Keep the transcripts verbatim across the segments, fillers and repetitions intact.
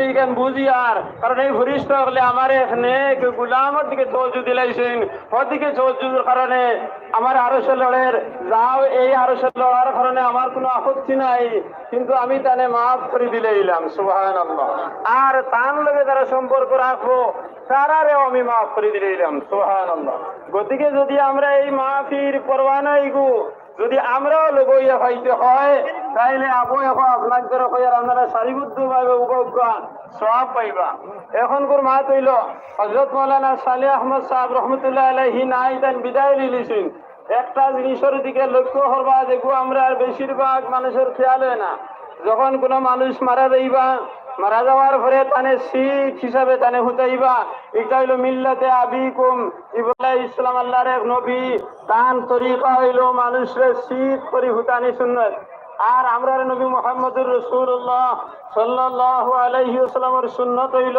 ইখান বুঝিয়ার, কারণ এই ফিরিস্তা অকলে আমার এক নেক গুলামর দিকে তওয়াজ্জু দিলাইছইন, অদিকে তওয়াজ্জুর কারণে আমার আরশে লড়ের, যাও এই আরশে লড়ার কারণে আমার কুনু আপত্তি নাই, কিন্তু আমি তানে মাফ করি দিলাইলাম, সুবহানাল্লাহ। আর তান লগে যারা সম্পর্ক রাখবো, তারারেও আমি মাফ করি দিলাইলাম, সুবহানাল্লাহ। গতিকে যদি আমরা এই মাফির পরোয়া নাই গো, যদি আমরাও লগইয়া পাইতে হয়, তাইলে আবু এখন আপনার করে কইয়ার আপনারা সারিবদ্ধভাবে উবা উবা সওয়াব পাইবা। এখনকুর মাত অইল, হযরত মাওলানা সালেহ আহমদ সাহেব রহমতুল্লাহ আলাইহি নাই, তান বিদায় লিলিছইন। একটা জিনিসর দিকে লক্ষ্য করবা, যেগু আমরা আর বেশিরভাগ মানুষর খেয়াল হয় না। যখন কোনো মানুষ মারা যাইবা, মারা যাওয়ার পরে তানে সিদ হিসাবে তানে হুতাইবা, এটা হইল মিল্লাতে আবিকুম ইব্রাহিম আলাইহিস সালাম, আল্লাহর এক নবী, তান তরিকা হইল মানুষরে সিদ করি হুতানি সুন্নত। আর আমরার নবী মুহাম্মদুর রাসূলুল্লাহ সাল্লাল্লাহু আলাইহি ওয়াসাল্লামর সুন্নত হইল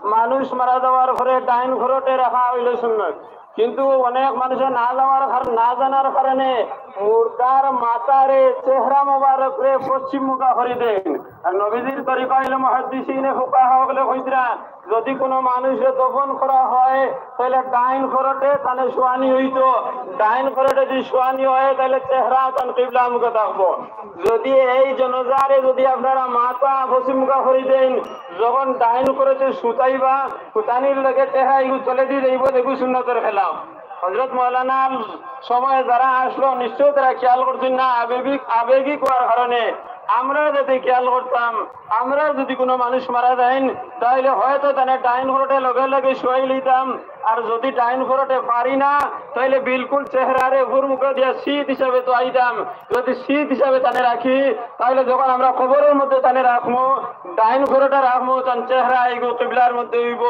মানুষ মারা যাওয়ার পরে ডাইন খরটে রাখা হইল সুন্নত। কিন্তু অনেক মানুষে না যাওয়ার কার-, না জানার কারণে মুর্দার মাথারে, চেহারা মোবারকরে পশ্চিম মুখা করি দেন। আর নবীজির তরিকা হইল মুহাদ্দিসিনে ফুকাহা অকলে কইতরা, যদি কোনো মানুষরে দফন করা হয়, তাহলে ডাইন খরটে তানে শুয়ানি হইতো, ডাইন খরটে যদি শুয়ানি হয়, তাহলে চেহারা তান কিবলা মুখে থাকবো। যদি এই জনাজারে যদি আপনারা মাথা পশ্চিম মুখা করি দেন, যখন ডাইন খরটে সুতাইবা, সুতানির লগে চেহারা এগু তলেদি যাইব, দেখু সুন্নতর খেলাফ। হযরত মাওলানার সময় যারা আসলো, নিশ্চয় তারা খেয়াল করছেন না, আবেগিক, আবেগিক হওয়ার কারণে। আমরা যদি খেয়াল করতাম, আমরা যদি কোনো মানুষ মারা যাইন, তাহলে হয়তো তানে ডাইন খরটে লগে লগে শুয়াই লইতাম, আর যদি ডাইন খরটে পারি না, তাহলে বিলকুল চেহারারে উপর মুখে দিয়া সিদ হিসাবে তো আইতাম। যদি সিদ হিসাবে তানে রাখি, তাহলে যখন আমরা কবরের মধ্যে তানে রাখমু, ডাইন খরটে রাখমু, তান চেহারা এগু কিবলার মধ্যে হইব।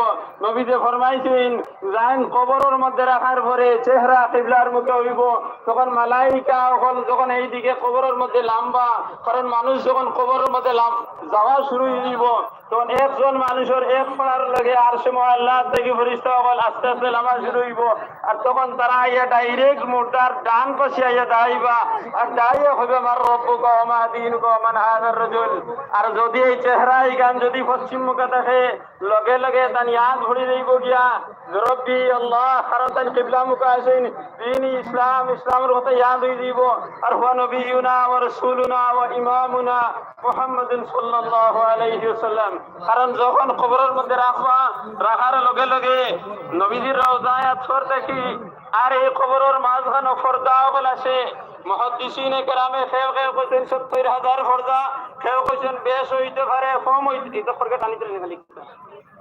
নবীজি ফরমাইছেন, যাইন কবরের মধ্যে রাখার পরে চেহারা কিবলার মুখে হইব, তখন মালাইকা অকল যখন এই দিকে কবরের মধ্যে লামবা, কারণ মানুষ যখন কবরের মধ্যে লাম-, যাওয়া শুরু হইব, তখন একজন মানুষের এক পাড়ার লগে আরশে মুআল্লা থাকি ফিরিস্তা অকল আস্তে আস্তে লামা শুরু হইব। আর তখন তারা আইয়া ডাইরেক্ট মুর্দার ডান পাশে আইয়া দাঁড়াইবা, আর দাঁড়াইয়া কইবা, "মান রাব্বুকা ওয়া মা দীনুকা ওয়া মান হাযার রাজুল।" আর যদি এই চেহারা ইখান যদি পশ্চিম মুখা থাকে, লগে লগে তান ইয়াদ ভরি যাইব গিয়া, রব্বি আল্লাহ, কারণ তান কিবলা মুখা আছেন, দ্বীন ইসলাম, ইসলামের কথা ইয়াদ হয়ে যাইব। আর হুয়া নবিয়ুনা ওয়া রাসূলুনা ওয়া ইমামুনা মুহাম্মাদুন সাল্লাল্লাহু আলাইহি ওয়াসাল্লাম। কারণ যখন কবরের মধ্যে রাখবা, রাখার লগে লগে নবীজির রওজায় আতহর দেখি, আর এই কবরের মাঝখানো পর্দা অকল আছে। মুহাদ্দিসিনে কেরামে কেউ কেউ কইছেন সত্তর হাজার পর্দা, কেউ কইছেন বেশ হইতে পারে, কম হইতে, এটা পর্দা টানি টানি খালি।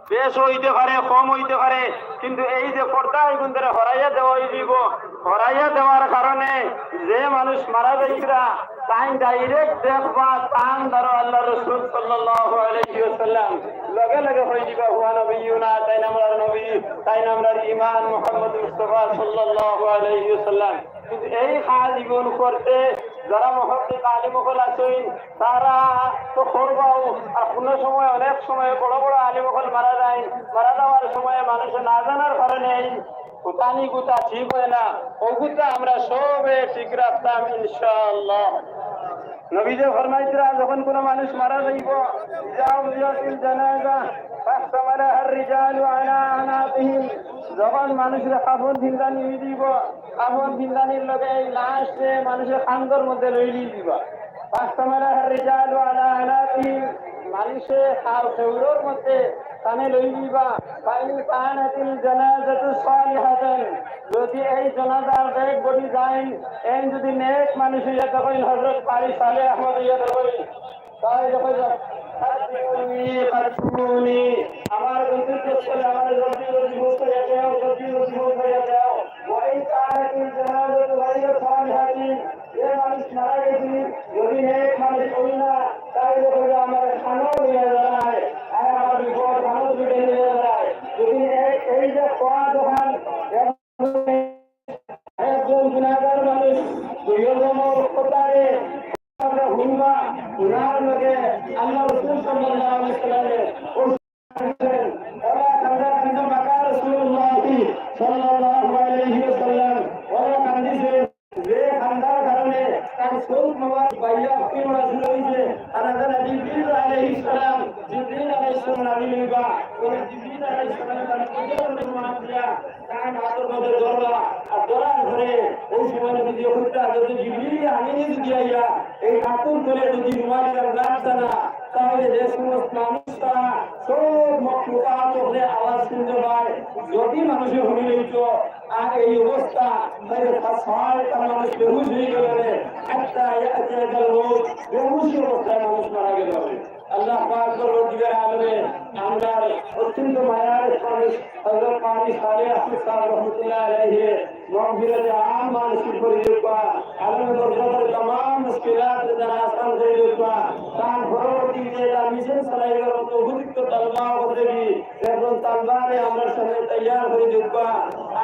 বেশ হইতে পারে, কম হইতে পারে, কিন্তু এই যে পর্দা, এগুন ধরে হরাইয়া দেওয়া হইব। হরাইয়া দেওয়ার কারণে যে মানুষ মারা যাইতরা, তাই ডাইরেক্ট দেখবা, তান দ্বারা আল্লাহ রসুল সাল্লাল্লাহু আলাইহি ওয়াসাল্লাম লগে লগে হয়ে দিবা, "হুয়া নবিয়ুনা", তাই নামরার নবী, তাই নামরার ইমাম মোহাম্মদ মুস্তফা সাল্লাল্লাহু আলাইহি ওয়াসাল্লাম। কিন্তু এই কাজ ইগুন করতে যারা মুহাদ্দিস আলিম অকল আছেন, তারা তো করবাও, আর কোনো সময়, অনেক সময় বড় বড় আলিম অকল মারা যায়, মারা যাওয়ার সময় মানুষে না জানার কারণে এই গুতানি গুতা ঠিক হয় না। ওগুতা আমরা সবে ঠিক রাখতাম ইনশাআল্লাহ। নবীজি ফরমাইতরা, যখন কোনো মানুষ মারা যাইব, ইযা উযিয়াতিল জানাজা, ফাহতামালাহার রিজালু আলা আনাকিহিম, যখন মানুষরে কাফন ফিন্দানি দিব, কাফন ফিন্দানির লগে এই লাশরে মানুষে কান্দর মধ্যে লইলি দিবা। ফাহতামালাহার রিজালু আলা আনাকিহিম, মানুষে কাল খেউরর মধ্যে কানে লইলি দিবা। ফাইন কানাতিল জানাজাতু সালিহাতান, যদি এই জানাজার ডেড বডি যাইন, এন যদি নেক মানুষ হইয়া তখন হযরত কারি সালেহ আহমদ হইয়া তখন তাই যখন "কাদ্দিমুনি, কাদ্দিমুনি", আমার বন্ধুত্ব করে আমার জলদি জলদি মুখ হয়ে যাও, জলদি জলদি মুখ হয়ে যাও। ওয়াইন কানাতিল জানাজাতু গায়রা সালিহাতিন, যে মানুষ মারা গেছে, যদি নেক মানুষ হই না, তাই যখন আমার খানো নিয়ে যায়, আর আমার বিপদ খানো তুলে নিয়ে যায়। যদি এক, এই যে খোয়া দোকান, একজন গুনাহগার মানুষ দুইজনের কথায় আমরা হুনবা, উনার লগে আল্লাহ রাসূল সাল্লাল্লাহু আলাইহি ওয়াসাল্লামে ওই ওরা কান্দা কান্দা লইবা, ওরা জিবরিল আলাইহিস সালাম তারা প্রচন্ড জমাত দিয়া তার হাতর মধ্যে ধরবা, আর ধরার পরে ওই সময় নবীজি কইতা, যদি জিবরিল আমিন যদি আইয়া এই হাতর ধরে যদি রুমালি গান গান জানা, তাহলে যে সমস্ত মানুষরা সব মখলুকাত হকলে আওয়াজ শুনতে পায়, যদি মানুষে হুনি লইত, আর এই অবস্থা, তাহলে ছয় তার মানুষ বেহুশ হয়ে গেল রে, একটা ইয়াতিয়াল মউত, বেহুশ অবস্থায় মানুষ মারা গেল রে। আল্লাহ পাক রব্বুল আলামিন আমরার অত্যন্ত মায়ার মানুষ হযরত কারি সালেহ আহমদ সাহেব রহমতুল্লাহ আলাইহি মাগফিরাতে আম্মা নসিব করি দেউক্কা। আলমে বরজখর তামাম মুশকিলাত তারা আসান করি দেউক্কা। তার পরবর্তীতে তার মিশন চালাইবার মতো উপযুক্ত তালবা হতে কি একজন তালবারে আমরার সামনে তৈয়ার করি দেউক্কা।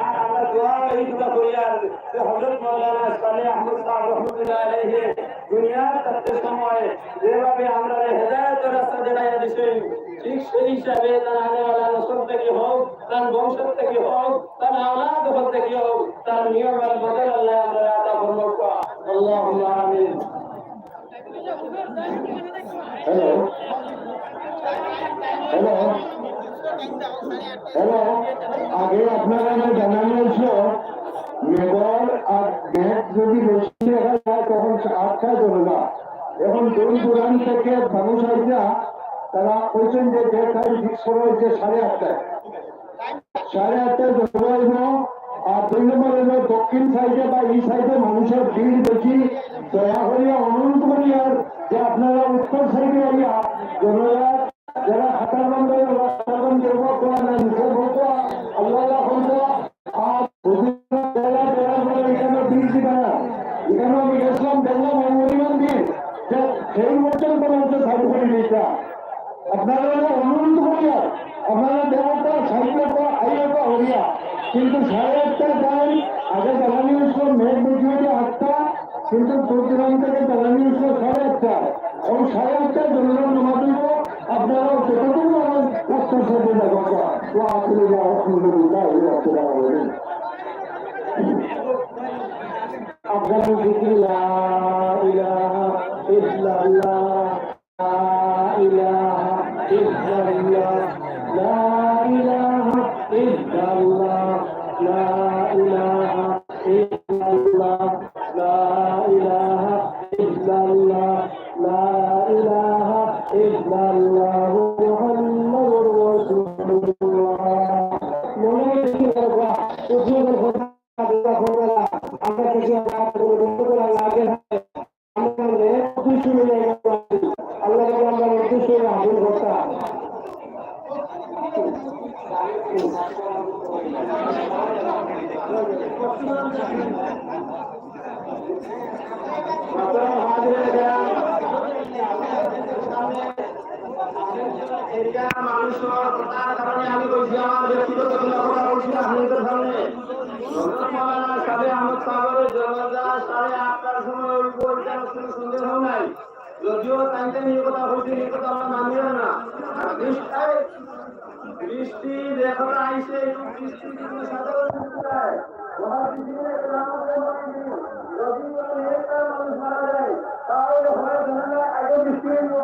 আর আমরা দোয়া এই দোয়া করি আর যে হযরত মাওলানা সালেহ আহমদ সাহেব রহমতুল্লাহ আলাইহি দুনিয়ার থাকতে সময় যেভাবে আমরারে হেদায়েতের রাস্তা দেখাইয়া দিছেন, ঠিক সেই হিসাবে তার আনেওয়ালা নসল থেকে হোক, তার বংশ থেকে হোক, তার আওলাদ হতে কি হোক, তার নিয়মের বদল আল্লাহ আমরা আতা ফরমাউক্কা। আল্লাহুম্মা আমিন। Hello, hello, hello. আগে আপনারারে জানানি অইছিল, মেঘর আর মেঘ যদি বেশি দেখা যায়, তখন আটকায় ধরে না। এখন দূর দূরান্ত থেকে মানুষ আইয়া তারা কইছেন যে ডেট টাইম ফিক্স করা হয়েছে সাড়ে আটটায়। সাড়ে আটটায় জমা হইব। আর দুই নম্বর হইল দক্ষিণ সাইডে বা এই সাইডে মানুষের ভিড় বেশি। দয়া করিয়া অনুরোধ করি আর যে আপনারা উত্তর সাইডে আইয়া জনগণ যারা খাতার বন্ধ, খাতার বন্ধ, আল্লাহ আল্লাহ করবো। আর হুজুর যারা, যারা বলে এখানে ভিড় দিবে না, এখানে আমি গেছিলাম, দেখলাম ওই পরিমাণ ভিড় যে সেই পর্যন্ত মানুষের সাইড করে দিয়েছে। আপনারা অনুরোধ করিয়া, আপনারা দেওয়াটা সাইডটা আইয়াটা হরিয়া, কিন্তু সাড়ে আটটা টাইম আগে জ্বালানি হয়েছিল, মেঘ বেশি হয়েছে আটটা, কিন্তু চৌদ্দ রান থেকে জ্বালানি হয়েছিল সাড়ে আটটা। ওই সাড়ে আটটা জরুরত নামাজ হইব, আপনারা যতটুকু আমার কষ্ট সাথে যাবো। ওয়া আখিরু দাওয়ানা আলহামদুলিল্লাহি রাব্বিল আলামিন। أفضل الذكر لا إله إلا الله. لا إله إلا الله، لا إله إلا الله، لا إله إلا الله، لا إله إلا الله، لا إله إلا الله، محمد رسول الله। মনে হয় কি বলবো? উঠে বলবো, আমরা কিছু বন্ধ করা লাগে। আল্লাহ, আমরা উদ্দেশ্য নিয়ে আল্লাহ, আমরা উদ্দেশ্য নিয়ে হাজির করতাম। এরিয়ার মানুষের কথার কারণে আমি কইছি, আমার ব্যক্তিগত কোনো কথা বলছি না আপনাদের সামনে। হযরত মাওলানা সাবে আহমদ সাহেবের জানাজা সাড়ে আটটার সময় হইব, এটা কোনো সন্দেহ নাই। যদিও তাইতে নিয়ে কথা বলছি, এই কথা আমরা মানিও না। আর বৃষ্টি, বৃষ্টি যে কথা আইছে, এই বৃষ্টি কিন্তু সাধারণ বৃষ্টি নয়। মহান পৃথিবীর একটা নাম হচ্ছে মহান পৃথিবী। যদি কোনো নেককার মানুষ মারা যায়, তাহলে হয় জানাজার আগে বৃষ্টি হইব,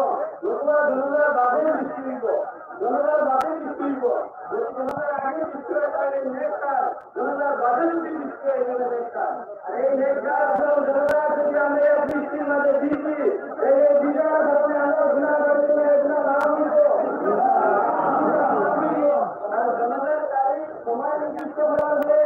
নতুবা জানাজার বাদে বৃষ্টি হইব। জানাজার বাদে বৃষ্টি হইব। যদি জানাজার আগে বৃষ্টি হয়, তাহলে নেককার, জানাজার বাদে যদি বৃষ্টি হয়, তাহলে নেককার। আর এই নেককার এবং জানাজার যদি আমরা এই বৃষ্টির মাঝে ভিজি, এই ভিজার কারণে আমরা গুনাহ করি, এই গুনাহ মাফ হইব। আর জানাজার তারিখ সময় নির্দিষ্ট করা হলে